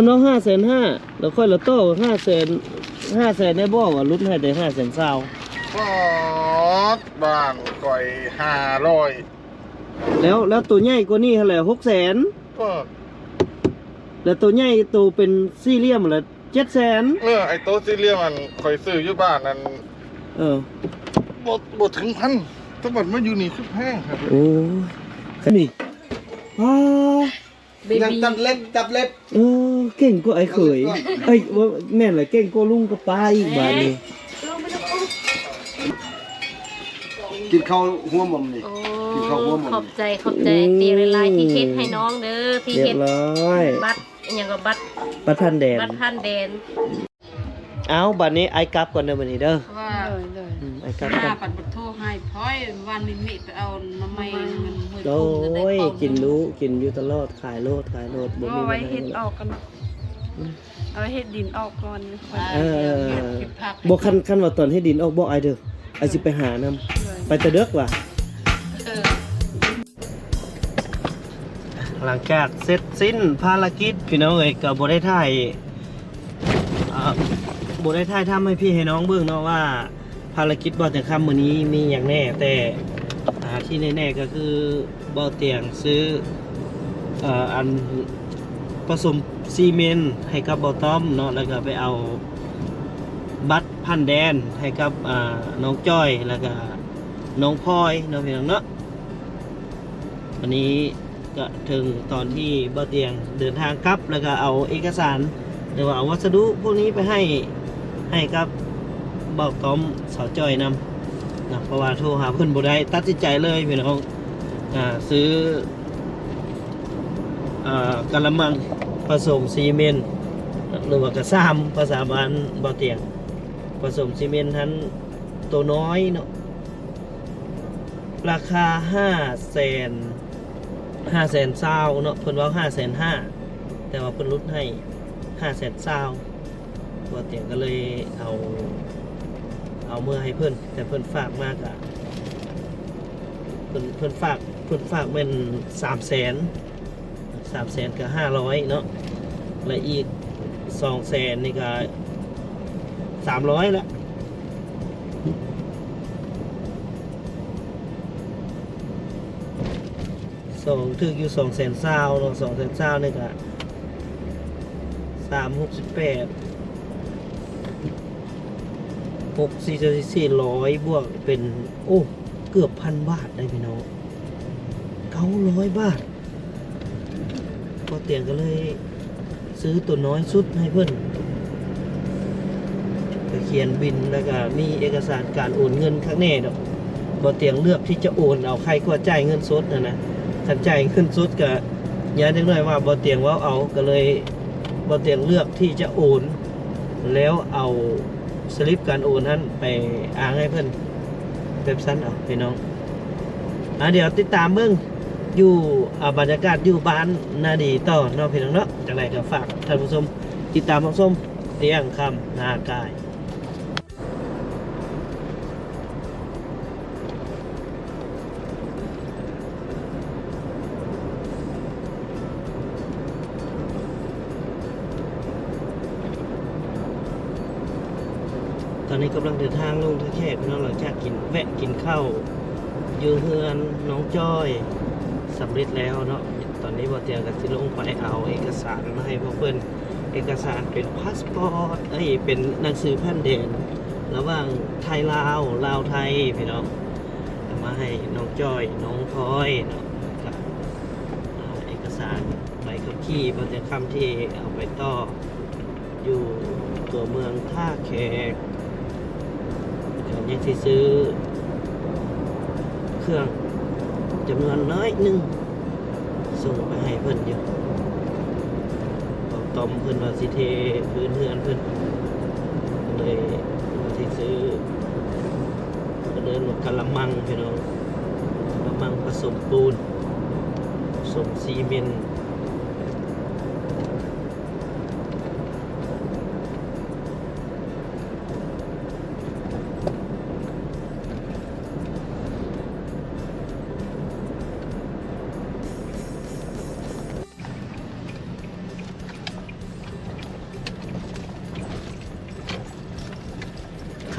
ເນາະ ຫ້າແສນຫ້າ ແລ້ວຂ້ອຍລະຕໍ່ ຫ້າແສນ ຫ້າແສນ ໄດ້ບໍ່ ວ່າຫຼຸດໃຫ້ແຕ່ຫ້າແສນຊາວ. ປອດ ບ້ານຂ້ອຍຫ້າຮ້ອຍ ແລ້ວ ແລ້ວໂຕໃຫຍ່ກວ່ານີ້ຫັ້ນແຫຼະ ຫົກແສນ. ປອດ ແລ້ວໂຕໃຫຍ່ ໂຕເປັນສີ່ຫຼ່ຽມຫັ້ນລະ ເຈັດແສນ. ເອີ ໄອ້ໂຕສີ່ຫຼ່ຽມຫັ້ນ ຂ້ອຍຊື້ຢູ່ບ້ານນັ້ນ ເອີ ບໍ່ ບໍ່ເຖິງພັນ ແຕ່ບັດມາຢູ່ນີ້ຄືແພງ. ໂອ້ຍ ຄັນນີ້ ອ້າ ເບບີ ຍັງຕັດເລັບ ຕັດເລັບ. ເອີ ເກັ່ງກວ່າອ້າຍເຂີຍ. ເອີ ເອົ້າ ແມ່ນລະ ເກັ່ງກວ່າລຸງກັບປ້າອີກບາດນີ້. ກິນເຂົ້າຫົວໝໍ້ນີ້. ໂອ້ ກິນເຂົ້າຫົວໝໍ້. ຂອບໃຈ ຂອບໃຈ ອືມ ເຕີຍຫຼາຍໆ ທີ່ເຮັດໃຫ້ນ້ອງເດີ ທີ່ເຮັດ ຮຽບຮ້ອຍ ບັດ ອີ່ຫຍັງກໍບັດ ບັດຜ່ານແດນ ບັດຜ່ານແດນ. ເອົ້າ ບາດນີ້ອ້າຍກັບກ່ອນເດີ ບາດນີ້ເດີ ວ່າ ໂດຍ ໂດຍ ອືມ ອ້າຍກັບກ່ອນ. ຫາປັດໂທໃຫ້ພອຍ ວານນີ້ເມະໄປເອົາໜໍ່ໄມ້ ມັນຫ້ວຍ ໂອ້ ໂພງ ຈະໄດ້ເຂົ້າ ຍ ກິນດຸ ກິນຢູ່ຕະຫຼອດ ຂາຍໂລດ ຂາຍໂລດ ບໍ່ມີ ເອົາໄວ້ເຮັດອອກກ່ອນເນາະ ອືມ ເອົາໄວ້ເຮັດດິນອອກກ່ອນ ເອີ ເອີ ບໍ່ ຄັນ ຄັນວ່າຕອນເຮັດດິນອອກ ບອກອ້າຍເດີ ອ້າຍຊິໄປຫານຳ ໂດຍ ໄປແຕ່ເດິກວ່າ ເອີ. ຫຼັງຈາກເສັດສິ້ນພາລະກິດ ພີ່ນ້ອງເອີຍ ກໍບໍ່ໄດ້ຖ່າຍ ເອີ ບໍ່ໄດ້ຖ່າຍທຳໃຫ້ພີ່ໃຫ້ນ້ອງເບິ່ງເນາະວ່າ ພາລະກິດບ່າວຕຽງຄຳມື້ນີ້ມີຫຍັງແດ່ ແຕ່ ອ່າ ທີ່ແນ່ໆ ກໍຄືບ່າວຕຽງຊື້ ເອີ ອັນ ປະສົມຊີເມັນໃຫ້ກັບບ່າວຕ້ອມເນາະ ແລ້ວກໍໄປເອົາບັດຜ່ານແດນໃຫ້ກັບ ອ່າ ນ້ອງຈ້ອຍ ແລ້ວກໍນ້ອງພອຍເນາະ ພີ່ນ້ອງເນາະ. ວັນນີ້ກໍເຖິງຕອນທີ່ບ່າວຕຽງເດີນທາງກັບ ແລ້ວກໍເອົາເອກະສານ ຫຼືວ່າເອົາວັດສະດຸພວກນີ້ໄປໃຫ້ ໃຫ້ກັບບ່າວຕ້ອມ ສາວຈ້ອຍນຳເນາະ ເພາະວ່າໂທຫາເພິ່ນບໍ່ໄດ້ ຕັດສິນໃຈເລີຍພີ່ນ້ອງ ອ່າ ຊື້ ອ່າ ກະລະມັງປະສົມຊີເມັນ ຫຼືວ່າກະຊາມ ພາສາບ້ານບ່າວຕຽງ ປະສົມຊີເມັນຫັ້ນ ໂຕນ້ອຍເນາະ ລາຄາຫ້າແສນ ຫ້າແສນຊາວເນາະ ເພິ່ນເວົ້າຫ້າແສນຫ້າ ແຕ່ວ່າເພິ່ນຫຼຸດໃຫ້ຫ້າແສນຊາວ ບ່າວຕຽງກໍເລີຍເອົາ ເອົາເມືອໃຫ້ເພິ່ນ ແຕ່ເພິ່ນຝາກມາກະ ເພິ່ນ ເພິ່ນຝາກ ເພິ່ນຝາກແມ່ນສາມແສນ ສາມແສນກໍຫ້າຮ້ອຍເນາະ ແລະ ອີກສອງແສນນີ້ກໍສາມຮ້ອຍລະ ສອງ ຖືກຢູ່ສອງແສນຊາວເນາະ ສອງແສນຊາວນີ້ກໍສາມ ຫົກສິບແປດ ຫົກ ສີ່ ສີ່ ສີ່ຮ້ອຍ ບວກເປັນ ໂອ້ ເກືອບພັນບາດໄດ໋ພີ່ນ້ອງ ເກົ້າຮ້ອຍບາດ. ບ່າວຕຽງກໍເລີຍຊື້ໂຕນ້ອຍສຸດໃຫ້ເພິ່ນ ກໍຂຽນບິນ ແລ້ວກໍມີເອກະສານການໂອນເງິນຄັກແນ່ດອກ. ບ່າວຕຽງເລືອກທີ່ຈະໂອນເອົາ ໄຄກວ່າຈ່າຍເງິນສົດຫັ້ນນະ. ຄັນຈ່າຍເງິນສົດກໍຢ້ານຈັກໜ້ອຍວ່າບ່າວຕຽງເວົ້າເອົາ ກໍເລີຍບ່າວຕຽງເລືອກທີ່ຈະໂອນ ແລ້ວເອົາສະລິບການໂອນຫັ້ນໄປອ້າງໃຫ້ເພິ່ນ ແບບຊັ້ນເອົາພີ່ນ້ອງ. ອ່າ ດຽວຕິດຕາມເບິ່ງຢູ່ ອ່າ ບັນຍາກາດຢູ່ບ້ານນາດີຕໍ່ເນາະພີ່ນ້ອງເນາະ. ຈັ່ງໃດກໍຝາກທ່ານຜູ້ຊົມຕິດຕາມຮັບຊົມຕຽງຄຳນາກາຍ. ຕອນນີ້ກຳລັງເດີນທາງລົງທ່າແຂກເນາະ ຫຼັງຈາກກິນ ແວະກິນເຂົ້າຢູ່ເຮືອນນ້ອງຈ້ອຍສຳເລັດແລ້ວເນາະ. ຕອນນີ້ບ່າວຕຽງກໍຊິລົງໄປເອົາເອກະສານມາໃຫ້ພວກເພິ່ນ ເອກະສານເປັນພາສປອດ ເອີຍ ເປັນໜັງສືຜ່ານແດນລະຫວ່າງໄທລາວ ລາວໄທ ພີ່ນ້ອງ. ເອົາມາໃຫ້ນ້ອງຈ້ອຍ ນ້ອງພອຍເນາະ ແລ້ວກະ ອ່າ ເອກະສານໃບຂັບຂີ່ບ່າວຕຽງຄຳທີ່ເອົາໄປຕໍ່ຢູ່ຕົວເມືອງທ່າແຂກ. ກໍຍັງຊິຊື້ເຄື່ອງຈຳນວນໜ້ອຍໜຶ່ງ ສົ່ງໄປໃຫ້ເພິ່ນຢູ່. ບ່າວຕ້ອມເພິ່ນວ່າຊິເທພື້ນເຮືອນເພິ່ນ ເລີຍວ່າຊິຊື້ ເອີ້ນວ່າກະລະມັງພີ່ນ້ອງ ກະລະມັງປະສົມປູນ ປະສົມຊີເມັນ.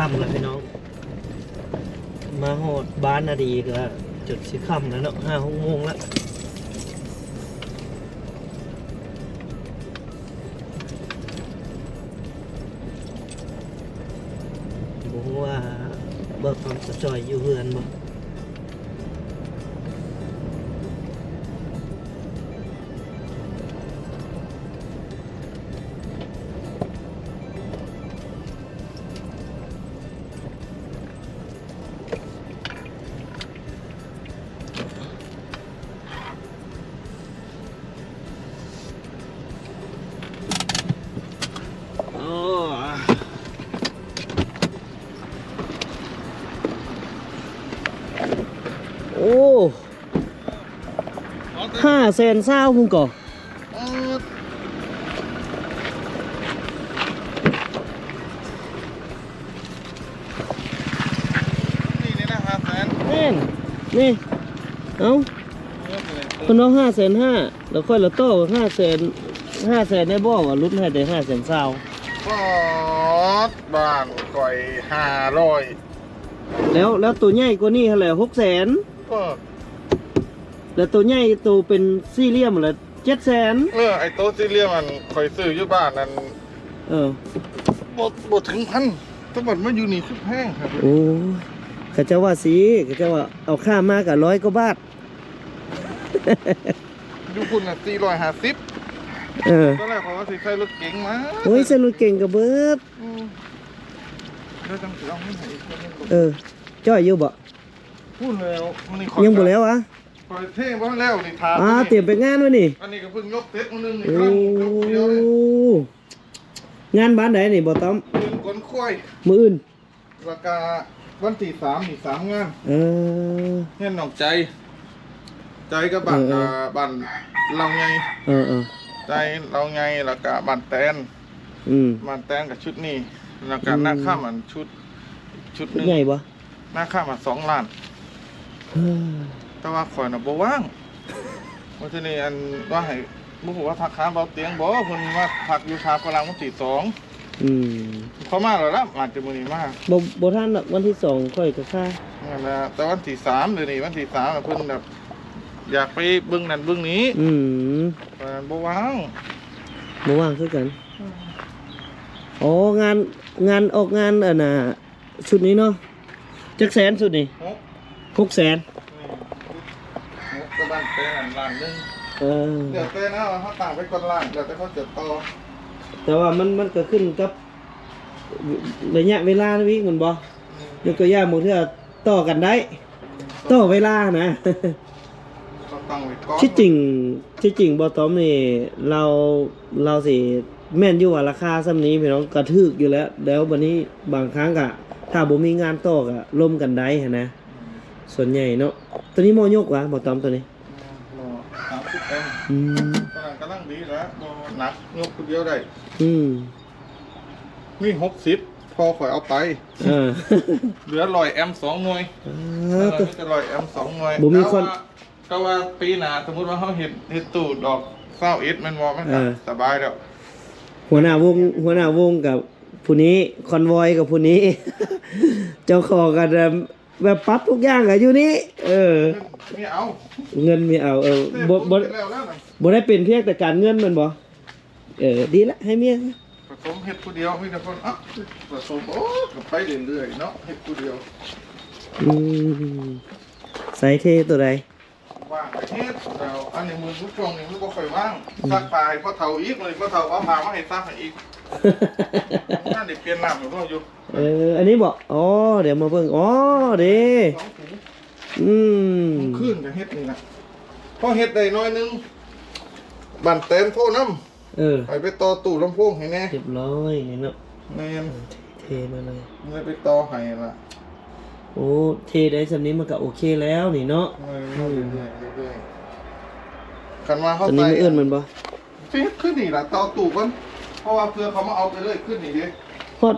ຄ່ຳແລ້ວພີ່ນ້ອງ ມາຮອດບ້ານນາດີກໍຈົນຊິຄ່ຳແລ້ວເນາະ ຫ້າຫົກໂມງລະ. ບໍ່ຮູ້ວ່າເບິ່ງວ່າສາວຈ້ອຍຢູ່ເຮືອນບໍ່. ໂອ້ ຫ້າແສນຊາວພຸ້ນກໍ. ນີ້ນີ້ນະ ຫ້າແສນ ແມ່ນ ນີ້ ເອົ້າ ເພິ່ນເວົ້າຫ້າແສນຫ້າ ແລ້ວຂ້ອຍລະຕໍ່ຫ້າແສນ ຫ້າແສນໄດ້ບໍ່ ວ່າຫຼຸດໃຫ້ແຕ່ຫ້າແສນຊາວ. ປອດ ບ້ານຂ້ອຍຫ້າຮ້ອຍ ແລ້ວ ແລ້ວໂຕໃຫຍ່ກວ່ານີ້ຫັ້ນແຫຼະ ຫົກແສນ ເອີ ແລ້ວໂຕໃຫຍ່ ໂຕເປັນສີ່ຫຼ່ຽມຫັ້ນແຫຼະ ເຈັດແສນ. ເອີ ໄອ້ໂຕສີ່ຫຼ່ຽມຫັ້ນ ຂ້ອຍຊື້ຢູ່ບ້ານນັ້ນ ເອີ ບໍ່ ບໍ່ເຖິງພັນ ແຕ່ບັດມາຢູ່ນີ້ຄືແພງຄັກ. ໂອ້ ເຂົາເຈົ້າວ່າຊີ້ ເຂົາເຈົ້າວ່າເອົາຂ້າມມາກໍຮ້ອຍກວ່າບາດ ຢູ່ພຸ້ນນະ ສີ່ຮ້ອຍຫ້າສິບ. ເອີ ຕອນແລກຂ້ອຍວ່າຊິໃຊ້ລົດເກັງມາ. ໂອ້ຍ ໃຊ້ລົດເກັງກໍເບິດ. ອືມ ດຽວຈັ່ງຊິເອົາເງິນໃຫ້ອີກເທື່ອໜຶ່ງ. ເອີ ຈ່ອຍຢູ່ບໍ່? ພຸ້ນແລ້ວ ມັນນີ້ຂ້ອຍ ຍັງບໍ່ແລ້ວຫວາ? ຂ້ອຍເທບໍ່ແລ້ວນີ້ ຖ້າ ອ່າ ຕຽມໄປງານວະນີ້. ອັນນີ້ກໍເພິ່ງຍົກເສັດມື້ໜຶ່ງນີ້ ໂອ້ ກຳລັງຍົກເດີຍວນີ້. ງານບ້ານໃດນີ້ ບໍ່ຕ້ອມ? ເພິ່ງກົນຄວາຍ ມື້ອື່ນ ແລ້ວກະວັນທີສາມນີ້ສາມງານ. ເອີ ເຮືອນນ້ອງໃຈ ໃຈກັບບ້ານ ເອີ ເອີ ອ່າ ບ້ານເຫຼົ່າໃຫຍ່. ເອີ ເອີ ໃຈເຫຼົ່າໃຫຍ່ ແລ້ວກະບ້ານແຕນ. ອືມ ບ້ານແຕນກະຊຸດນີ້ ແລ້ວກະ ອືມ ນາຄຳ ອັນຊຸດ ຊຸດໜຶ່ງ ໃຫຍ່ບໍ່? ນາຄຳ ສອງລ້ານ. ເອີ ແຕ່ວ່າຂ້ອຍນະບໍ່ວ່າງ. ມື້ທີນີ້ ອັນວ່າໃຫ້ ບໍ່ຮູ້ວ່າທັກຫາເບົາຕຽງບໍ່ ເພິ່ນມາພັກຢູ່ທ່າຝຣັ່ງວັນທີສອງ. ອືມ ເຂົາມາແລ້ວລະ ອາດຈະມື້ນີ້ມາ. ບໍ່ ບໍ່ທັນດອກ ວັນທີສອງຂ້ອຍກໍຄາ. ນັ້ນລະ ແຕ່ວັນທີສາມ ດຽວນີ້ວັນທີສາມ ເພິ່ນແບບຢາກໄປເບິ່ງນັ້ນເບິ່ງນີ້. ອືມ ເພິ່ນບໍ່ວ່າງ ບໍ່ວ່າງຄືກັນ. ອືມ ອໍ ງານ ງານອອກງານ ອັນນ່າ ຊຸດນີ້ເນາະ ຈັກແສນຊຸດນີ້? ຫົກ ຫົກແສນ. ແມ່ນ ຫົກ ກະບ້ານແຕນຫັ້ນລ້ານໜຶ່ງ. ເອີ ແລ້ວແຕ່ເນາະ ເຮົາຕັ້ງໄວ້ກ່ອນລ້ານ ແລ້ວແຕ່ເຂົາຈະຕໍ່. ແຕ່ວ່າມັນ ມັນກໍຂຶ້ນກັບໄລຍະເວລານຳອີກແມ່ນບໍ່? ອືມ ຍົກຕົວຢ່າງ ບາງເທື່ອຕໍ່ກັນໄດ້ ຕໍ່ເວລານະ. ເຮົາຕັ້ງໄວ້ກ່ອນ. ທີ່ຈິງ ທີ່ຈິງບໍ່ຕ້ອມນີ້ ລາວ ລາວຊິ ແມ່ນຢູ່ວ່າລາຄາສ່ຳນີ້ພີ່ນ້ອງ ກໍຖືກຢູ່ແລ້ວ. ແລ້ວບັດນີ້ບາງຄັ້ງກະ ຖ້າບໍ່ມີງານຕໍ່ກະລົມກັນໄດ້ຫັ້ນນະ. ອືມ ສ່ວນໃຫຍ່ເນາະ. ໂຕນີ້ໝໍຍົກຫວາ ໝໍຕ້ອມໂຕນີ້? ໝໍສາມສິບແອມ. ອືມ ກຳລັງ ກຳລັງດີແລ້ວ ບໍ່ໜັກ ຍົກຜູ້ດຽວໄດ້. ອືມ ມີຫົກສິບ ພໍ່ຂ້ອຍເອົາໄປ. ເອີ ເຫຼືອຮ້ອຍແອມສອງໜ່ວຍ. ເອີ ເອີ ມີແຕ່ຮ້ອຍແອມສອງໜ່ວຍ. ບໍ່ມີຄົນ ກະວ່າ ກະວ່າປີໜ້າ ສົມມຸດວ່າເຮົາເຮັດ ເຮັດຕູ້ດອກຊາວເອັດແມ່ນບໍ່ ມັນກະ ເອີ ສະບາຍແລ້ວ. ຫົວໜ້າວົງ ຫົວໜ້າວົງກັບຜູ້ນີ້ ຄອນວອຍກັບຜູ້ນີ້ ເຈົ້າຂອງກັນ ແບບປັບທຸກຢ່າງກະຢູ່ນີ້. ເອີ ເງິນເມຍເອົາ ເງິນເມຍເອົາ. ເອີ ບໍ່ ບໍ່ ບໍ່ໄດ້ເປັນພຽງແຕ່ການເງິນແມ່ນບໍ່? ເອີ ດີລະ ໃຫ້ເມຍ ປະສົມເຮັດຜູ້ດຽວ ມີແຕ່ຄົນ ອະ ປະສົມ ໂອ້ ກະໄປເລື້ອຍໆເນາະ ເຮັດຜູ້ດຽວ. ອືມ ໃສ່ເທໂຕໃດ? ວ່າງກະເຮັດແລ້ວ. ອັນນີ້ມື້ ຊ່ວງນີ້ມັນບໍ່ຄ່ອຍວ່າງ. ອືມ ຊັກຜ້າໃຫ້ພໍ່ເຖົ້າອີກ ມື້ນີ້ພໍ່ເຖົ້າເອົາຜ້າມາໃຫ້ຊັກໃຫ້ອີກ. ນັ້ນໄດ້ປ່ຽນນ້ຳຢູ່ບໍ່ຢູ່. ເອີ ອັນນີ້ບໍ່? ອໍ ດຽວມາເບິ່ງ. ອໍ ເດ້. ສອງຖົງ. ອືມ ມື້ຄືນກະເຮັດນີ້ນະ ພໍເຮັດໄດ້ໜ້ອຍໜຶ່ງ ບ້ານແຕນໂທນຳ. ເອີ ໃຫ້ໄປຕໍ່ຕູ້ລຳໂພງໃຫ້ແດ່. ຮຽບຮ້ອຍນີ້ເນາະ. ແມ່ນ ເທມາເລີຍ. ເລີຍໄປຕໍ່ໃຫ້ລະ. ໂອ້ ເທໄດ້ສ່ຳນີ້ມັນກະໂອເຄແລ້ວນີ້ເນາະ. ເອີ ເລື້ອຍໆ ເລື້ອຍໆ. ຄັນວ່າເຮົາ ຕອນນີ້ມື້ອື່ນແມ່ນບໍ່? ຊິເຮັດຄືນີ້ລະ ຕໍ່ຕູ້ກ່ອນ ເພາະວ່າເພື່ອເຂົາມາເອົາໄປເລີຍຄືນີ້ເດ້. ຮອດ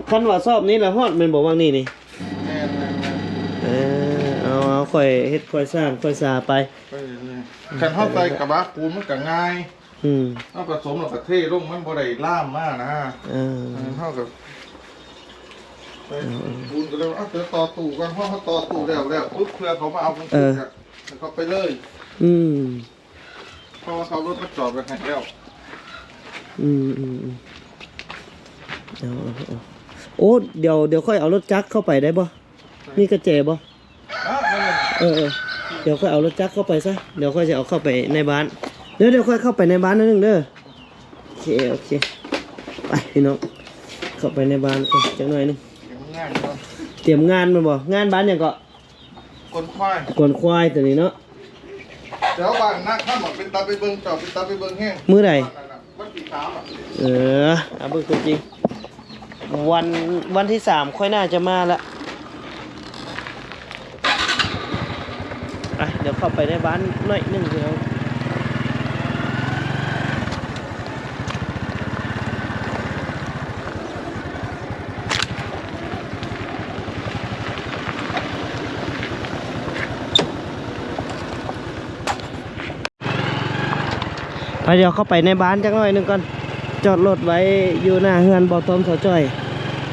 ຄັນວ່າຊອບນີ້ລະຮອດແມ່ນບໍ່ ຫວ່າງນີ້ນີ້? ແມ່ນໆໆ. ເອີ ເອົາໆ ຄ່ອຍເຮັດຄ່ອຍສ້າງຄ່ອຍສາໄປ. ເອີ ຄັນເຮົາໃສ່ກະບະປູນມັນກະງ່າຍ. ອືມ ເຮົາປະສົມແລ້ວກະເທລົງ ມັນບໍ່ໄດ້ລາມມານະ. ເອີ ເອີ ເຮົາກະ ເອີ ເອີ ເອີ ປູນກໍເລີຍວ່າ ເອົາ ດຽວຕໍ່ຕູ້ກ່ອນ ເພາະເຮົາຕໍ່ຕູ້ແລ້ວ ແລ້ວປຶບ ເພື່ອເຂົາມາເອົາເງິນ ເອີ ເຂົາໄປເລີຍ. ອືມ ເພາະວ່າເຂົາເອົາລົດມາຈອດໄວ້ໃຫ້ແລ້ວ. ອືມ ອືມ ອືມ ເອົາ ເອົາ ເອົາ ໂອ້ ດຽວ ດຽວຂ້ອຍເອົາລົດຈັກເຂົ້າໄປໄດ້ບໍ່? ມີກະແຈບໍ່? ເອີ ເອີ ດຽວຂ້ອຍເອົາລົດຈັກເຂົ້າໄປຊະ ດຽວຂ້ອຍຊິເອົາເຂົ້າໄປໃນບ້ານ. ດຽວ ດຽວຂ້ອຍເຂົ້າໄປໃນບ້ານໜ້ອຍໜຶ່ງເດີ. ໂອເຄ ໂອເຄ ໄປພີ່ນ້ອງ ເຂົ້າໄປໃນບ້ານກ່ອນຈັກໜ້ອຍໜຶ່ງ. ຕຽມງານແມ່ນບໍ່? ງານບ້ານຫຍັງເກາະ? ກວນຄວາຍ ກວນຄວາຍຕົວນີ້ເນາະ. ແຖວບ້ານນາຄຳ ເປັນຕາໄປເບິ່ງ ເຈົ້າເປັນຕາໄປເບິ່ງແຮງ. ມື້ໃດ? ວັນທີສາມ ເອີ ເອົາເບິ່ງຕົວຈິງ ວັນ ວັນທີສາມຂ້ອຍໜ້າຈະມາລະ. ໄປ ດຽວເຂົ້າໄປໃນບ້ານໜ້ອຍໜຶ່ງພີ່ນ້ອງ. ໄປ ດຽວເຂົ້າໄປໃນບ້ານຈັກໜ້ອຍໜຶ່ງກ່ອນ ຈອດລົດໄວ້ຢູ່ໜ້າເຮືອນບ່າວຕ້ອມ ສາວຈ້ອຍ.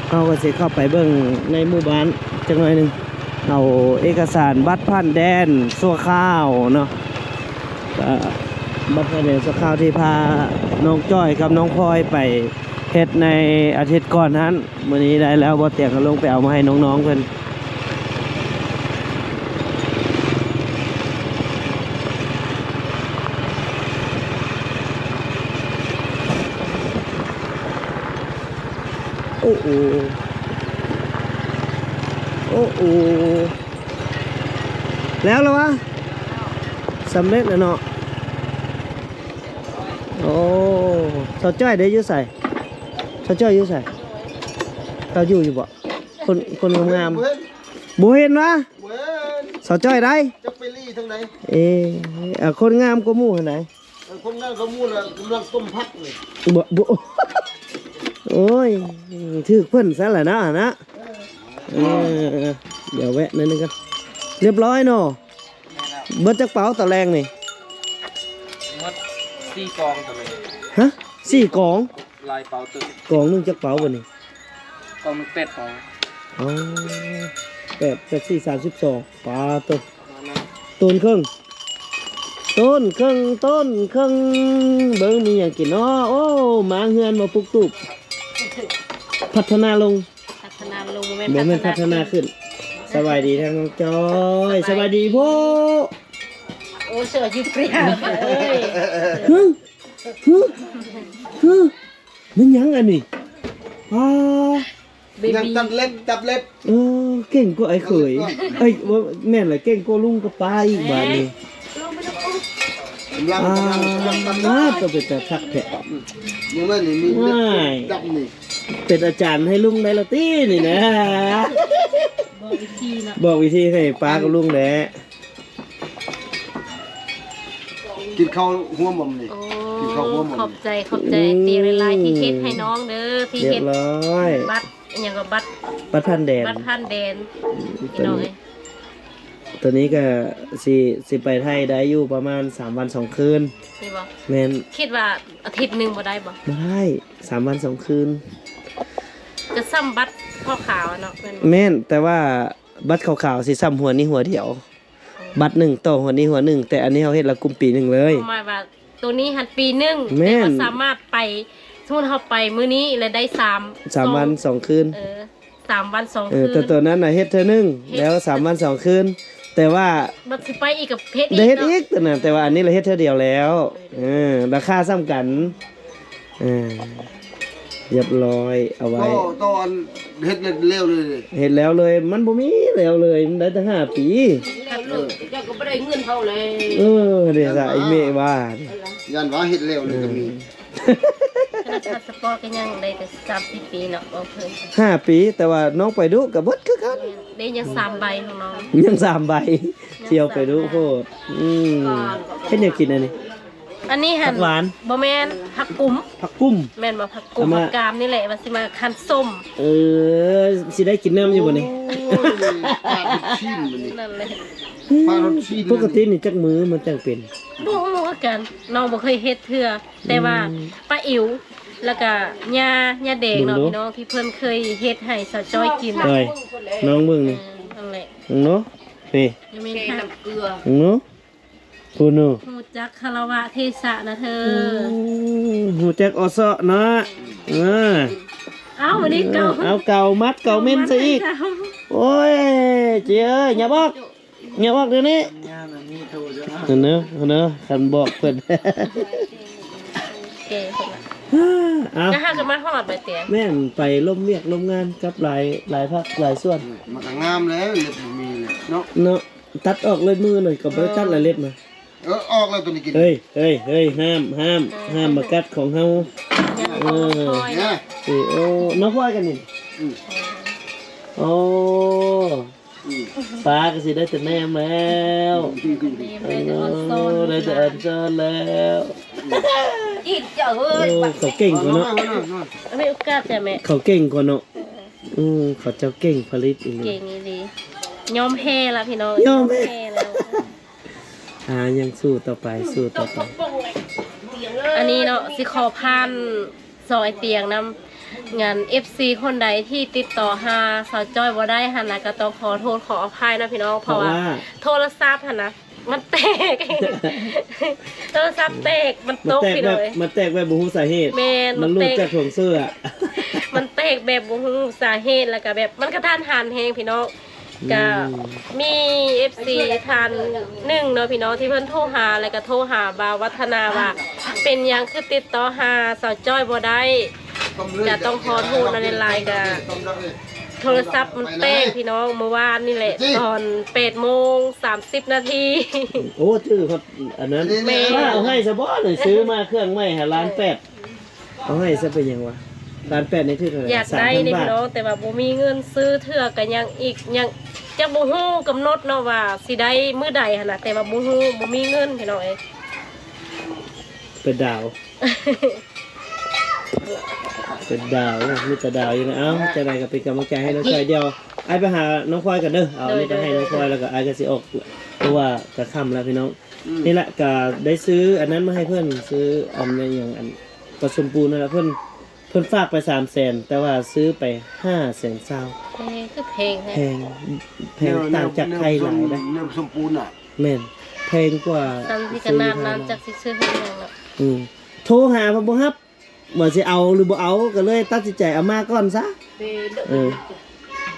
ເຮົາກໍຊິເຂົ້າໄປເບິ່ງໃນໝູ່ບ້ານຈັກໜ້ອຍໜຶ່ງ ເອົາເອກະສານບັດຜ່ານແດນຊົ່ວຄາວເນາະ. ກໍບັດຜ່ານແດນຊົ່ວຄາວທີ່ພານ້ອງຈ້ອຍກັບນ້ອງພອຍໄປເຮັດໃນອາທິດກ່ອນຫັ້ນ. ມື້ນີ້ໄດ້ແລ້ວ ບ່າວຕຽງກໍລົງໄປເອົາມາໃຫ້ນ້ອງໆເພິ່ນ. ໂອ້ໂອ້ ໂອ້ໂອ້ ແລ້ວລະວະ? ສຳເລັດແລ້ວເນາະ. ໂອ້ ສາວຈ້ອຍເດ້ຢູ່ໃສ? ສາວຈ້ອຍຢູ່ໃສ? ລາວຢູ່ຢູ່ບໍ່? ຄົນ ຄົນງາມໆ ບໍ່ເຫັນ ບໍ່ເຫັນວະ? ບໍ່ເຫັນ. ສາວຈ້ອຍໃດ? ຈັກໄປລີ້ທາງໃດ? ເອ ອາ ຄົນງາມກວ່າໝູ່ຫັ້ນໃດ? ເອີ ຄົນງາມກວ່າໝູ່ລະ ກຳລັງຕົ້ມຜັກນີ້. ບໍ່ ບໍ່ ໂອ້ຍ ຖືກເພິ່ນຊັ້ນລະເນາະ ຫັ້ນນະ. ເອີ ດຽວແວະໜ້ອຍໜຶ່ງກ່ອນ. ລຽບຮ້ອຍເນາະ. ແມ່ນແລ້ວ. ເບິດຈັກເປົາຕອນແລງນີ້? ໝົດສີ່ກອງຕອນນີ້. ຮະ? ສີ່ກອງ? ຫຼາຍເປົາເຕີບ. ກອງໜຶ່ງຈັກເປົາບັດນີ້? ກອງໜຶ່ງແປດເປົາ. ອໍ ແປດ ແປດສີ່ ສາມສິບສອງ. ປາໂຕ ປະມານນັ້ນ. ໂຕນເຄິ່ງ ໂຕນເຄິ່ງ ໂຕນເຄິ່ງ. ເບິ່ງມີຫຍັງກິນເນາະ? ໂອ້ ມາເຮືອນມາປຸກຕູບ ພັດທະນາລົງ. ພັດທະນາລົງ ບໍ່ແມ່ນ ບໍ່ແມ່ນພັດທະນາຂຶ້ນ. ສະບາຍດີທາງນ້ອງຈ້ອຍ. ສະບາຍດີ ສະບາຍດີໂພ. ໂອ້ ເສື້ອຢູ່ເປຍເອີຍ. ຫຶ ຫຶ ຫຶ ແມ່ນຫຍັງອັນນີ້? ອ້າ ເບບີ ຍັງຕັດເລັບ ຕັດເລັບ. ເອີ ເກັ່ງກວ່າອ້າຍເຂີຍ. ເກັ່ງກວ່າ ເອີຍ ບໍ່ແມ່ນລະ ເກັ່ງກວ່າລຸງກັບປ້າອີກບາດນີ້. ກຳລັງ ອ່າ ກຳລັງ ກຳລັງຕັດເລັບ. ໂຕເປັນຕາຄັກແທ້. ອືມ ມື້ນັ້ນນີ້ມີເລັບ ວ້າຍ ດຳນີ້. ເປັນອາຈານໃຫ້ລຸງໄດ້ລະຕິນີ້ນະ. ບອກວິທີເນາະ ບອກວິທີໃຫ້ປ້າກັບລຸງແຫຼະ. ກິນເຂົ້າຮ່ວມບໍ່ມື້ນີ້? ໂອ້ ກິນເຂົ້າຮ່ວມບໍ່? ຂອບໃຈ ຂອບໃຈ ອືມ ຕຽງຫຼາຍໆ ທີ່ເຮັດໃຫ້ນ້ອງເດີ ທີ່ເຮັດ ຮຽບຮ້ອຍ ບັດ ອີຫຍັງກໍບັດ ບັດຜ່ານແດນ ບັດຜ່ານແດນ ອືມ ພີ່ນ້ອງເອີຍ. ຕອນນີ້ກໍຊິ ຊິໄປໄທໄດ້ຢູ່ປະມານສາມວັນສອງຄືນ. ນີ້ບໍ່? ແມ່ນ. ຄິດວ່າອາທິດໜຶ່ງບໍ່ໄດ້ບໍ່? ບໍ່ໄດ້ ສາມວັນສອງຄືນ. ກໍສ່ຳບັດຂາວໆເນາະ ແມ່ນບໍ່? ແມ່ນ ແຕ່ວ່າບັດຂາວໆຊິສ່ຳຫົວນີ້ຫົວດຽວ. ບັດໜຶ່ງຕໍ່ຫົວນີ້ຫົວໜຶ່ງ ແຕ່ອັນນີ້ເຮົາເຮັດລະກຸ່ມປີໜຶ່ງເລີຍ. ຄວາມໝາຍວ່າໂຕນີ້ຫັ້ນປີໜຶ່ງ. ແມ່ນ. ແຕ່ວ່າສາມາດໄປ ສົມມຸດເຮົາໄປມື້ນີ້ແລ້ວໄດ້ສາມ ສາມວັນສອງຄືນ. ເອີ ສາມວັນສອງ ເອີ ຄືນ. ແຕ່ໂຕນັ້ນນະເຮັດເທື່ອໜຶ່ງ ເຮັດ ແລ້ວສາມວັນສອງຄືນ. ແຕ່ວ່າບັດຊິໄປອີກກໍເຮັດອີກ ໄດ້ເຮັດອີກໂຕນັ້ນ. ແຕ່ວ່າອັນນີ້ລະເຮັດເທື່ອດຽວແລ້ວ. ເອີ ລາຄາສ່ຳກັນ. ເອີ ຮຽບຮ້ອຍ ເອົາໄວ້ ໂຕ ໂຕອັນເຮັດແລ້ວເລີຍ ເຮັດແລ້ວເລີຍ. ມັນບໍ່ມີແລ້ວເລີຍ ມັນໄດ້ຕັ້ງຫ້າປີ. ເອີ ເຈົ້າກໍບໍ່ໄດ້ເງິນເຮົາແລ້ວ. ເອີ ເດຊະ ອີເມວ່າ ຢ້ານວ່າເຮັດແລ້ວເລີຍກໍມີ. ເອີ ຂະໜາດພາສະປອດກໍຍັງໄດ້ແຕ່ສາມສີ່ປີເນາະ ບໍ່ເພີ່ມ. ຫ້າປີ ແຕ່ວ່ານ້ອງໄປດຸກໍເບິດຄືກັນ. ເດ້ ຍັງສາມໃບຂອງນ້ອງ ຍັງສາມໃບ. ຍັງສາມໃບ ທ່ຽວໄປດຸໂພດ. ອືມ ເຮັດຫຍັງກິນອັນນີ້? ອັນນີ້ຫັ້ນ ຜັກຫວານ ບໍ່ແມ່ນ ຜັກກຸ້ມ. ຜັກກຸ້ມ ແມ່ນບໍ່? ຜັກກຸ້ມ ເອົາມາ ຜັກກາມນີ້ແຫຼະ ວ່າຊິມາຄັ້ນສົ້ມ. ເອີ ຊິໄດ້ກິນນ້ຳຢູ່ບໍ່ນີ້? ໂອ້ຍ ປາດລູກຊີ້ນມື້ນີ້. ນັ້ນແຫຼະ ປາດລູກຊີ້ນ. ປົກກະຕິນີ້ຈັກມື້ມັນຈັ່ງເປັນ? ບໍ່ຮູ້ຄືກັນ ນ້ອງບໍ່ເຄີຍເຮັດເທື່ອ. ແຕ່ວ່າ ອືມ ປ້າອິວ ແລ້ວກະຫຍ້າ ຫຍ້າແດງເນາະ ເບິ່ງດູ ພີ່ນ້ອງ ທີ່ເພິ່ນເຄີຍເຮັດໃຫ້ສາວຈ້ອຍກິນ ເອີຍ ນ້ອງເບິ່ງນີ້ ເອີ ນັ້ນແຫຼະ ເບິ່ງດູ ນີ້ ຍັງແມ່ນ ເທນ້ຳເກືອ ເບິ່ງດູ ພຸ້ນເນາະ ຮູ້ຈັກຄາລະວະເທສະນະເທີ ອືມ ຮູ້ຈັກອໍເຊາະເນາະ ເອີ ເອົ້າ ວັນນີ້ເກົ່າ ເອົາເກົ່າ ມັດເກົ່າເມັນຊະອີກ ໂອ້ຍ ເຈ້ເອີຍ ຫຍັບອອກ ຫຍັບອອກດຽວນີ້ ເຫັນເດີ ເຫັນເດີ ຄັນບອກເພິ່ນ ເອີ ເພິ່ນລະ ເອົ້າ ແລ້ວເຮົາກໍມາຮອດບາດຕຽງ ແມ່ນ ໄປລົມວຽກລົມງານກັບຫຼາຍ ຫຼາຍພາກຫຼາຍສ່ວນ ອືມ ມັນກໍງາມແລ້ວ ເລັບບໍ່ມີແລ້ວເນາະ ເນາະ ຕັດອອກເລີຍ ມື້ໜ້ອຍກໍບໍ່ໄດ້ຕັດລະເລັບນະ ເອີ ອອກແລ້ວຕົວນີ້ກິນ ເຮີ້ຍ ເຮີ້ຍ ເຮີ້ຍ ຫ້າມ ຫ້າມ ເອີ ຫ້າມມາກັດຂອງເຮົາ ເອີ ເອີ ນ້ອງພອຍກັນນີ້ ອືມ ໂອ້ ອືມ ປາກໍຊິໄດ້ແຕ່ແນມແລ້ວ ແນມ ໄດ້ແຕ່ອອນຊອນ ເອີ ໄດ້ແຕ່ອອນຊອນແລ້ວ ອືມ ອີກເຈົ້າເອີຍ ໂອ້ ເຂົາເກັ່ງກວ່າເນາະ ອັນນີ້ໂອກາດແທ້ແມ່ ເຂົາເກັ່ງກວ່າເນາະ ເອີ ອືມ ເຂົາເຈົ້າເກັ່ງຜະລິດອີ່ຫຼີ ເກັ່ງອີ່ຫຼີ ຍອມແພ້ລະພີ່ນ້ອງ ຍອມແພ້ ຍອມແພ້ແລ້ວ ອ່າ ຍັງສູ້ຕໍ່ໄປ ສູ້ຕໍ່ໄປ ອັນນີ້ເນາະ ຊິຂໍຜ່ານຊ່ອງອ້າຍຕຽງນຳ ງານ ເອັຟຊີ ຄົນໃດທີ່ຕິດຕໍ່ຫາສາວຈ້ອຍບໍ່ໄດ້ຫັ້ນນະ ກໍຕ້ອງຂໍໂທດຂໍອະໄພນະພີ່ນ້ອງ ເພາະວ່າ ເພາະວ່າ ໂທລະສັບຫັ້ນນະ ມັນແຕກ ໂທລະສັບແຕກ ມັນຕົກ ມັນແຕກ ພີ່ນ້ອງເອີຍ ແບບ ມັນແຕກແບບບໍ່ຮູ້ສາເຫດ ແມ່ນ ມັນຫຼຸດຈາກຖົງເສື້ອ ມັນແຕກແບບບໍ່ຮູ້ສາເຫດ ແລ້ວກໍແບບມັນກະທັນຫັນແຮງພີ່ນ້ອງ ອືມ ກະມີເອັຟຊີທ່ານໜຶ່ງເນາະພີ່ນ້ອງ ທີ່ເພິ່ນໂທຫາ ແລ້ວກະໂທຫາບ່າວວັດທະນາວ່າ ເປັນຫຍັງຄືຕິດຕໍ່ຫາສາວຈ້ອຍບໍ່ໄດ້ ກະຕ້ອງຂໍໂທດນຳຫຼາຍໆ ກະໂທລະສັບມັນແຕກພີ່ນ້ອງ ມື້ວານນີ້ແຫຼະ ຕອນແປດໂມງສາມສິບນາທີ ໂອ້ ຈື່ຮອດອັນນັ້ນ ແມ່ນ ວ່າເອົາໃຫ້ຊະບໍ່ ຊື້ມາເຄື່ອງໃໝ່ຫາລ້ານແປດ ເອົາໃຫ້ຊະເປັນຫຍັງວະ ລ້ານແປດນີ້ຖືກເທົ່າໃດ ຢາກໄດ້ເດ້ພີ່ນ້ອງ ແຕ່ວ່າບໍ່ມີເງິນຊື້ ເທື່ອກໍຍັງອີກ ຍັງ ຍັງບໍ່ຮູ້ກຳນົດເນາະວ່າຊິໄດ້ມື້ໃດຫັ້ນນະ ແຕ່ວ່າບໍ່ຮູ້ ບໍ່ມີເງິນພີ່ນ້ອງເອີຍ ເປັນດາວ ເປັນດາວ ມີແຕ່ດາວຢູ່ນະ ເອົ້າ ຈັ່ງໃດກໍເປັນກຳລັງໃຈໃຫ້ນ້ອງຈ້ອຍ ດຽວອ້າຍໄປຫານ້ອງພອຍກ່ອນເດີ ເອົາອັນນີ້ໄປໃຫ້ນ້ອງພອຍ ແລ້ວກໍອ້າຍກໍຊິອອກ ເພາະວ່າກໍຄ່ຳແລ້ວພີ່ນ້ອງ ອືມ ນີ້ແຫຼະ ກໍໄດ້ຊື້ອັນນັ້ນມາໃຫ້ເພິ່ນ ຊື້ອັນນັ້ນຫຍັງ ອັນ ປະສົມປູນນັ້ນແຫຼະ ເພິ່ນ ເພິ່ນຝາກໄປສາມແສນ ແຕ່ວ່າຊື້ໄປຫ້າແສນຊາວ ເອີ ຄືແພງແທ້ ແພງ ແພງ ແນວ ຕ່າງຈາກໄທຫຼາຍເດ້ ແນວ ແນວປະສົມປູນນະ ແມ່ນ ແພງກວ່າ ສ່ຳຊິຂະໜາດນັ້ນ ຊື້ທາງ ຈັກຊິຊື້ເຮັດຫຍັງເນາະ ອືມ ໂທຫາເພິ່ນບໍ່ຮັບ ວ່າຊິເອົາຫຼືບໍ່ເອົາ ກໍເລີຍຕັດສິນໃຈເອົາມາກ່ອນຊະ ເອີ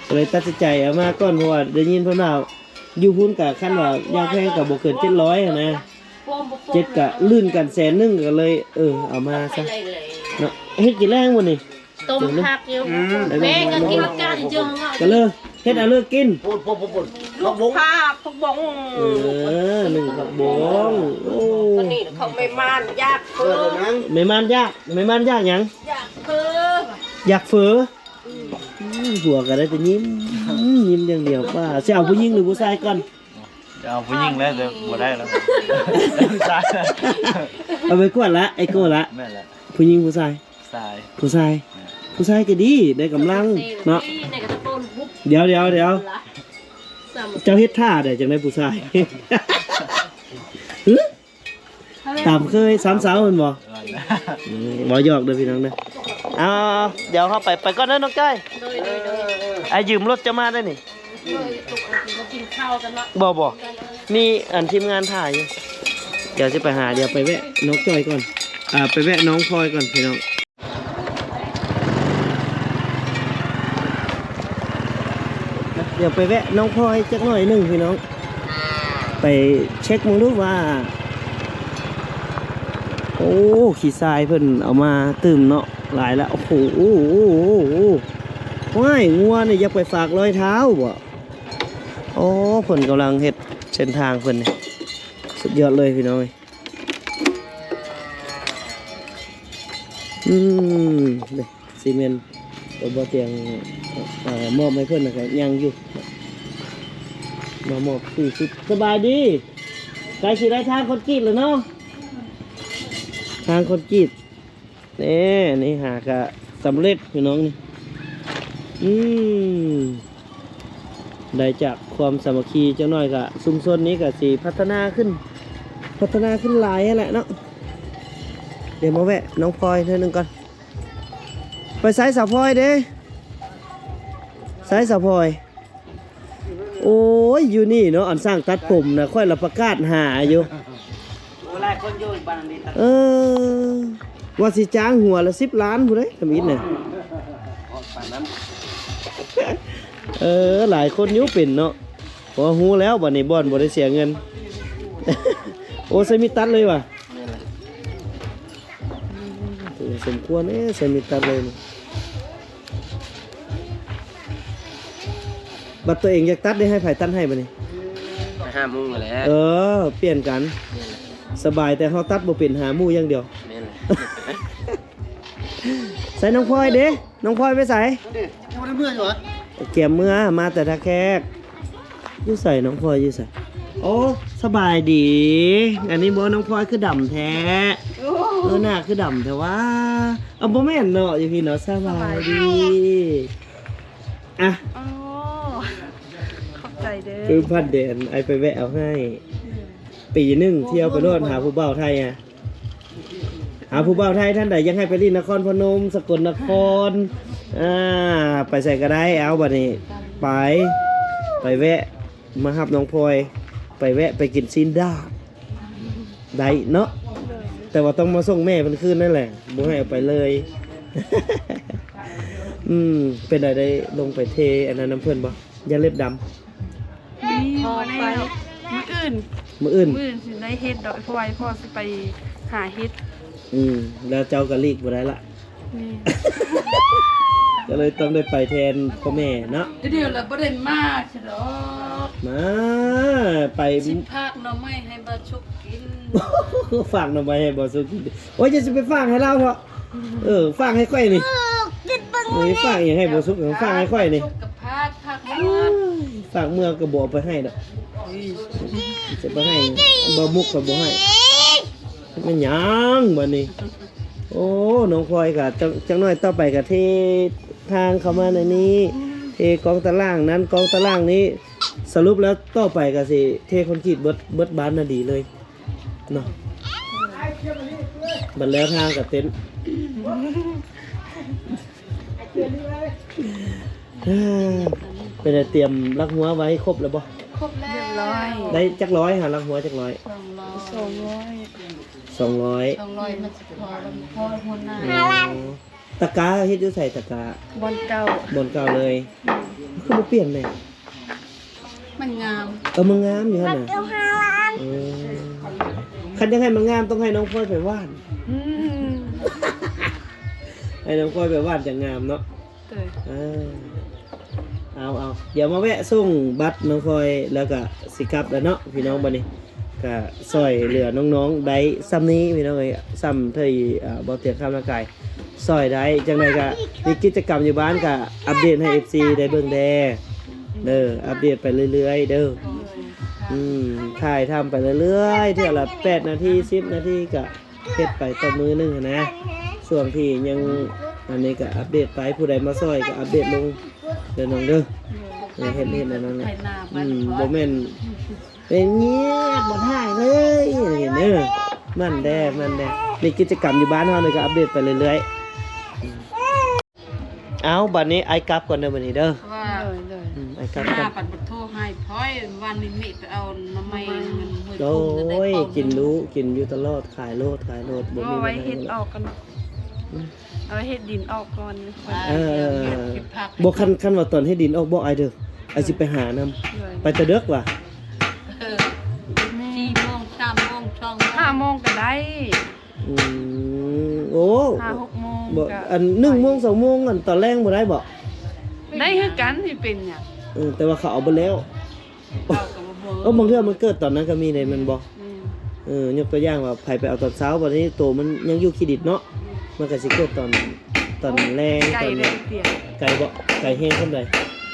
ກໍເລີຍຕັດສິນໃຈເອົາມາກ່ອນ ເພາະວ່າໄດ້ຍິນເພິ່ນວ່າ ຢູ່ພຸ້ນກະຄັນວ່າຢ່າງແພງກະບໍ່ເກີນເຈັດຮ້ອຍຫັ້ນນະ ເຈັດກະລື່ນກັນແສນໜຶ່ງ ກໍເລີຍ ເອີ ເອົາມາຊະເນາະ ເຮັດກິນແລງມື້ນີ້ ຕົ້ມຜັກຢູ່ ອືມ ແມ່ກໍກິນກັບການເຈີເນາະ ກໍເລີຍເຮັດເອົາເລີກກິນ ພຸ້ນໆໆ ຜັກບົງ ເອີ ໜຶ້ງຜັກບົງ ໂອ້ ອັນນີ້ຂອງແມ່ມ່ານຢາກເຝີ ແມ່ມ່ານຢາກ ແມ່ມ່ານຢາກຫຍັງ ຢາກເຝີ ຢາກເຝີ ອືມ ອືມ ຜົວກໍໄດ້ແຕ່ຍິ້ມ ຍິ້ມຢ່າງດຽວ ວ່າຊິເອົາຜູ້ຍິງຫຼືຜູ້ຊາຍກ່ອນ ຈະເອົາຜູ້ຍິງແລ້ວ ແຕ່ບໍ່ໄດ້ແລ້ວ ຜູ້ຊາຍ ເອົາໄປກວດລະ ໄອ້ໂກ້ລະ ແມ່ນລະ ຜູ້ຍິງຜູ້ຊາຍ ຊາຍ ຜູ້ຊາຍ ແມ່ນ ຜູ້ຊາຍກໍດີ ໄດ້ກຳລັງເນາະ ດຽວໆໆ ເຈົ້າເຮັດທ່າໃດຈັ່ງໄດ້ຜູ້ຊາຍ ຫຶ? ຕາມເຄີຍ ສາມສາວແມ່ນບໍ່? ອືມ ເວົ້າຢອກເດີພີ່ນ້ອງເດີ ເອົາ ດຽວເຮົາໄປ ໄປກ່ອນເດີນ້ອງຈ້ອຍ ໂດຍໆໆ ອ້າຍຢືມລົດເຈົ້າມາໄດ້ນີ້ ໂດຍ ກິນເຂົ້າກັນເນາະ ບໍ່ ບໍ່ ມີອັນທີມງານຖ້າຢູ່ ດຽວຊິໄປຫາ ດຽວໄປແວະນ້ອງຈ້ອຍກ່ອນ ອ່າ ໄປແວະນ້ອງພອຍກ່ອນພີ່ນ້ອງ ດຽວໄປແວະນ້ອງພອຍຈັກໜ້ອຍໜຶ່ງພີ່ນ້ອງ ໄປເຊັກເບິ່ງດູວ່າ ໂອ້ ຂີ້ຊາຍເພິ່ນເອົາມາຕື່ມເນາະ ຫຼາຍລະ ໂອ້ໂຫ ໂອ້ໂຫ ໂອ້ໂຫ ໂອ້ໂຫ ໂອ້ຍ ງົວນີ້ຢາກໄປຝາກລອຍເທົ້າບໍ່? ໂອ້ ເພິ່ນກຳລັງເຮັດເສັ້ນທາງເພິ່ນນີ້ ສຸດຍອດເລີຍພີ່ນ້ອງເອີຍ. ອືມ ນີ້ ຊີເມັນ ຕົວບໍ່ຕຽງ ເອີ ມອບໃຫ້ເພິ່ນນະ ກໍຍັງຢູ່ ມາມອບສີ່ສິບ ສະບາຍດີ ໃກ້ຊິໄດ້ທາງຄອນກຣີດແລ້ວເນາະ ທາງຄອນກຣີດ ນີ້ ນີ້ຫາກະສຳເລັດພີ່ນ້ອງນີ້ ອືມ. ໄດ້ຈາກຄວາມສາມັກຄີຈັກໜ້ອຍ ກະຊຸມຊົນນີ້ກະຊິພັດທະນາຂຶ້ນ ພັດທະນາຂຶ້ນຫຼາຍຫັ້ນແຫຼະເນາະ. ດຽວມາແວະນ້ອງພອຍເທື່ອໜຶ່ງກ່ອນ ໄປໃສສາວພອຍເດ້? ໃສສາວພອຍ? ໂອ້ຍ ຢູ່ນີ້ເນາະ ອັນຊ່າງຕັດຜົມນະ ຂ້ອຍລະປະກາດຫາຢູ່. ໂອ້ ຫຼາຍຄົນຢູ່ບ້ານນີ້ຕັດ ເອີ ວ່າຊິຈ້າງຫົວລະສິບລ້ານພຸ້ນເດ້ ທຳອິດນະ. ປານນັ້ນ ເອີ ຫຼາຍຄົນຢູ່ເປັນເນາະ. ພໍຮູ້ແລ້ວ ບັດນີ້ບ່ອນບໍ່ໄດ້ເສຍເງິນ. ໂອ້ ໃສ່ມີດຕັດເລີຍຫວາ? ແມ່ນແຫຼະ. ໂອ້ ສົມຄວນເດ້ ໃສ່ມີດຕັດເລີຍນີ້. ບັດຕົວເອງຢາກຕັດເດ້ ໃຫ້ໃຜຕັດໃຫ້ບັດນີ້? ໃຫ້ຫ້າໂມງແຫຼະ. ເອີ ປ່ຽນກັນ. ແມ່ນແຫຼະ. ສະບາຍ ແຕ່ເຮົາຕັດບໍ່ເປັນ ຫາໝູ່ຢ່າງດຽວ. ແມ່ນແຫຼະ. ໃສ່ນ້ອງພອຍເດ້? ນ້ອງພອຍໄປໃສ? ຍັງບໍ່ໄດ້ເມືອຢູ່ຫວາ? ກຽມເມືອ ມາແຕ່ທ່າແຂກ. ຢູ່ໃສ ນ້ອງພອຍຢູ່ໃສ? ໂອ້ ສະບາຍດີ. ອັນນີ້ບໍ່ ນ້ອງພອຍຄືດຳແທ້. ໂອ້ ເອີ ໜ້າຄືດຳແທ້ຫວາ? ເອົາ ບໍ່ແມ່ນເນາະ ຢູ່ພີ້ເນາະ. ສະບາຍດີ. ສະບາຍດີ. ອ່ະ ໂອ້ ຂອບໃຈເດີ. ປຶ້ມພັນແດນ ອ້າຍໄປແວະເອົາໃຫ້. ອືມ ປີໜຶ່ງທ່ຽວໄປໂລດ ຫາຜູ້ບ່າວໄທອະ. ຫາຜູ້ບ່າວໄທທ່ານໃດຢາກໃຫ້ໄປຫຼິ້ນນະຄອນພະນົມ ສະກົນນະຄອນ ອ່າ ໄປໃສກໍໄດ້. ເອົາ ບັດນີ້ໄປ ໄປແວະມາຮັບນ້ອງພອຍ ໄປແວະໄປກິນຊີ້ນດາດໄດ້ເນາະ. ແຕ່ວ່າຕ້ອງມາສົ່ງແມ່ເພິ່ນຄືນນັ້ນແຫຼະ ບໍ່ໃຫ້ເອົາໄປເລີຍ. ອືມ ເປັນໃດ ໄດ້ລົງໄປເທອັນນັ້ນນຳເພິ່ນບໍ່? ຢ່າເລັບດຳ. ນີ້ ບໍ່ໄດ້ ມື້ອື່ນ ມື້ອື່ນ ມື້ອື່ນຊິໄດ້ເຮັດດອກ ເພາະວ່າພໍ່ຊິໄປຫາເຫັດ. ອືມ ແລ້ວເຈົ້າກໍຫຼີກບໍ່ໄດ້ລະ. ແມ່ນ. ກໍເລີຍຕ້ອງໄດ້ໄປແທນພໍ່ແມ່ເນາະ. ດຽວລະບໍ່ໄດ້ມາຊະດອກ. ມາ ໄປ ຊິຝາກໜໍ່ໄມ້ໃຫ້ບ່າວສຸກກິນ. ຝາກໜໍ່ໄມ້ໃຫ້ບ່າວສຸກກິນ. ໂອ້ຍ ຈະຊິໄປຝາກໃຫ້ລາວເຖາະ. ເອີ ຝາກໃຫ້ຂ້ອຍນີ້. ເອີ ເກັບເບິ່ງ ໂອ້ຍ ຝາກຫຍັງໃຫ້ບ່າວສຸກ ຝາກໃຫ້ຂ້ອຍນີ້. ຝາກເມືອກໍບໍ່ເອົາໄປໃຫ້ດອກ. ຈະໄປໃຫ້ບ່າວມຸກກໍບໍ່ໃຫ້. ແມ່ນຫຍັງບັດນີ້? ໂອ້ ນ້ອງພອຍກໍຈັກ ຈັກໜ້ອຍຕໍ່ໄປກໍເທທາງເຂົ້າມາໃນນີ້ ເທກອງຕາລ່າງນັ້ນ ກອງຕາລ່າງນີ້. ສະຫຼຸບແລ້ວຕໍ່ໄປກໍຊິເທຄອນກຣີດເບິດ ເບິດບານນະດີເລີຍ. ເນາະ ບັດແລ້ວທາງກະເຕັນ. ເປັນໄດ ຕຽມຫຼັກຫົວໄວ້ຄົບແລ້ວບໍ່? ຄົບແລ້ວ. ໄດ້ຈັກຮ້ອຍຫາ ຫຼັກຫົວຈັກຮ້ອຍ? ສອງຮ້ອຍ. ສອງຮ້ອຍ. ສອງຮ້ອຍມັນຊິພໍ ພໍຫົວໜ້າ. ຕະກາເຮັດຢູ່ໃສ? ຕະກາບ່ອນເກົ່າ. ບ່ອນເກົ່າເລີຍ. ອືມ ຄືບໍ່ປ່ຽນແດ່? ມັນງາມ. ເອີ ມັນງາມຢູ່ຫັ້ນນະ. ເອີ ຄັນຢາກໃຫ້ມັນງາມ ຕ້ອງໃຫ້ນ້ອງພອຍໄປຫວ່ານ. ອືມ ໃຫ້ນ້ອງພອຍໄປຫວ່ານຈັ່ງງາມເນາະ. ເອີ ເອົາ ເອົາ ດຽວມາແວະສົ່ງບັດນ້ອງພອຍ ແລ້ວກະຊິກັບແລ້ວເນາະ ພີ່ນ້ອງ. ບັດນີ້ກະຊ່ອຍເຫຼືອນ້ອງໆໄດ້ຊ່ຳນີ້ ພີ່ນ້ອງເອີຍ ຊ່ຳທີ່ ເອີ ບໍ່ຕຽງຄຳລະກາຍ ຊ່ອຍໄດ້. ຈັ່ງໃດກະມີກິດຈະກຳຢູ່ບ້ານກະອັບເດດໃຫ້ເອັຟຊີໄດ້ເບິ່ງແດ່ເດີ ອັບເດດໄປເລື້ອຍໆເດີ. ອືມ ຖ່າຍທຳໄປເລື້ອຍໆ ເທື່ອລະແປດນາທີ ສິບນາທີກະເຮັດໄປຕໍ່ມື້ໜຶ່ງຫັ້ນນະ. ຊ່ວງທີ່ຍັງອັນນີ້ກະອັບເດດໄປ ຜູ້ໃດມາຊ່ອຍກະອັບເດດລົງເດີນ້ອງເດີ. ເອີ ເຮັດ ເຮັດອັນນັ້ນແຫຼະ. ອືມ ບໍ່ແມ່ນ ເປັນງຽບບໍ່ຖ່າຍເລີຍເດີ. ມັນແດ່ ມັນແດ່ ມີກິດຈະກຳຢູ່ບ້ານເຮົານີ້ກໍອັບເດດໄປເລື້ອຍໆ. ເອົ້າ ບັດນີ້ອ້າຍກັບກ່ອນເດີ ບັດນີ້ເດີ. ໂດຍ ໂດຍ. ອືມ ອ້າຍກັບກ່ອນ. ບັດໂທໃຫ້ພອຍ ວານນີ້ເມໄປເອົາໜໍ່ໄມ້ ໂອ້ຍ ກິນດຸ ກິນຢູ່ຕະຫຼອດ ຂາຍໂລດ ຂາຍໂລດ ບໍ່ມີເວລາ. ເອົາໄວ້ເຮັດອອກກ່ອນ. ອືມ ເອົາເຮັດດິນອອກກ່ອນ. ເອີ ບໍ່ ຄັນ ຄັນວ່າຕອນເຮັດດິນອອກ ບອກອ້າຍເດີ ອ້າຍຊິໄປຫານຳ. ໂດຍ. ໄປແຕ່ເດິກຫວາ? ເອີ ສີ່ໂມງ ສາມໂມງ ສອງໂມງ ຫ້າໂມງກໍໄດ້. ອືມ ໂອ້ ຫ້າຫົກໂມງ ບໍ່ ກໍ ອັນ ໜຶ່ງໂມງ ສອງໂມງ ອັນຕອນແລງບໍ່ໄດ້ບໍ? ໄດ້ຄືກັນ ຊິເປັນຫຍັງ. ເອີ ແຕ່ວ່າເຂົາເອົາເບິດແລ້ວ. ເອີ ບາງເທື່ອມັນເກີດຕອນນັ້ນກໍມີເດ້ ແມ່ນບໍ່? ອືມ ເອີ ຍົກຕົວຢ່າງວ່າ ໃຜໄປເອົາຕອນເຊົ້າ ບັດນີ້ໂຕມັນຍັງຢູ່ຂີ້ດິນເນາະ ມັນກໍຊິເກີດຕອນ ຕອນແລງ. ໄກ ຕອນ ໄກບໍ່? ໄກແຮງສ່ຳໃດ?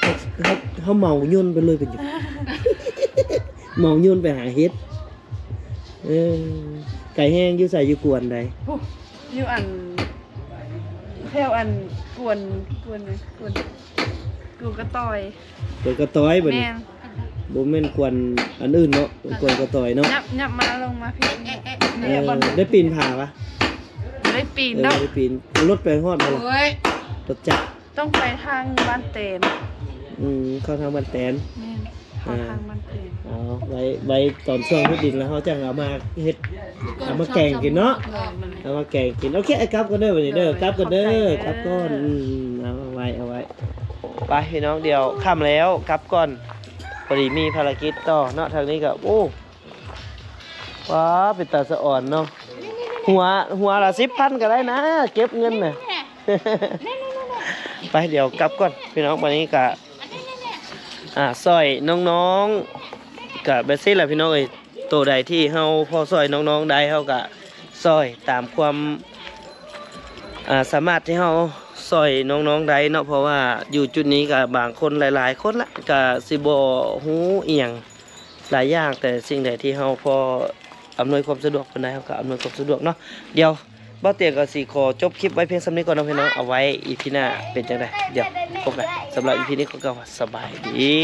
ເຮົາ ເຮົາເມົາຍົນໄປເລີຍ ເປັນຫຍັງ? ເມົາຍົນໄປຫາເຫັດ. ເອີ ໄກແຮງ. ຢູ່ໃສ? ຢູ່ກວນໃດ? ຢູ່ອັນ ແຖວອັນກວນ ກວນ ກວນ ກວນກະຕ່ອຍ. ກວນກະຕ່ອຍບັດນີ້. ແມ່ນ. ບໍ່ແມ່ນກວນອັນອື່ນເນາະ ກວນກະຕ່ອຍເນາະ. ຫຍັບ ຫຍັບມາ ລົງມາພີ້. ເອີ ໄດ້ປີນຜາຫວາ? ບໍ່ໄດ້ປີນດອກ. ເອີ ບໍ່ໄດ້ປີນ. ເອົາລົດໄປຮອດບໍ່ລະ? ໂອ້ຍ ລົດຈັກ? ຕ້ອງໄປທາງບ້ານແຕນ. ອືມ ເຂົ້າທາງບ້ານແຕນ. ແມ່ນ ເຂົ້າທາງບ້ານແຕນ. ເອົາ ໄວ້ ໄວ້ຕອນຊ່ວງເຮັດດິນແລ້ວເຮົາຈັ່ງເອົາມາເຮັດ ເອົາມາແກງກິນເນາະ. ເອົາມາແກງກິນ. ໂອເຄ ກັບກ່ອນເດີ ບັດນີ້ເດີ ກັບກ່ອນເດີ ກັບກ່ອນ. ອືມ ເອົາ ເອົາໄວ້ ເອົາໄວ້. ໄປພີ່ນ້ອງ ດຽວຄ່ຳແລ້ວ ກັບກ່ອນ. ພໍດີມີພາລະກິດຕໍ່ເນາະ ທາງນີ້ກໍ ໂອ້ ວ້າ ເປັນຕາສະອອນເນາະ. ຫົວ ຫົວລະສິບພັນກໍໄດ້ນະ ເກັບເງິນນະ. ໄປ ດຽວກັບກ່ອນພີ່ນ້ອງ. ບັດນີ້ກະ ອ່າ ຊ່ອຍນ້ອງໆ ກະແບບຊີ້ແຫຼະພີ່ນ້ອງເອີຍ. ໂຕໃດທີ່ເຮົາພໍຊ່ອຍນ້ອງໆໄດ້ ເຮົາກະຊ່ອຍຕາມຄວາມ ອ່າ ສາມາດທີ່ເຮົາຊ່ອຍນ້ອງໆໄດ້ເນາະ. ເພາະວ່າຢູ່ຈຸດນີ້ກະບາງຄົນ ຫຼາຍໆຄົນລະ ກະຊິບໍ່ຮູ້ອີ່ຫຍັງ ຫຼາຍຢ່າງ, ແຕ່ສິ່ງໃດທີ່ເຮົາພໍອຳນວຍຄວາມສະດວກເພິ່ນໄດ້ ເຮົາກໍອຳນວຍຄວາມສະດວກເນາະ. ດຽວບ່າວຕຽງກໍຊິຂໍຈົບຄລິບໄວ້ພຽງສ່ຳນີ້ກ່ອນເນາະພີ່ນ້ອງ. ເອົາໄວ້ອີພີໜ້າເປັນຈັ່ງໃດ ດຽວພົບກັນ. ສຳລັບອີພີນີ້ກໍກ່າວວ່າສະບາຍດີ.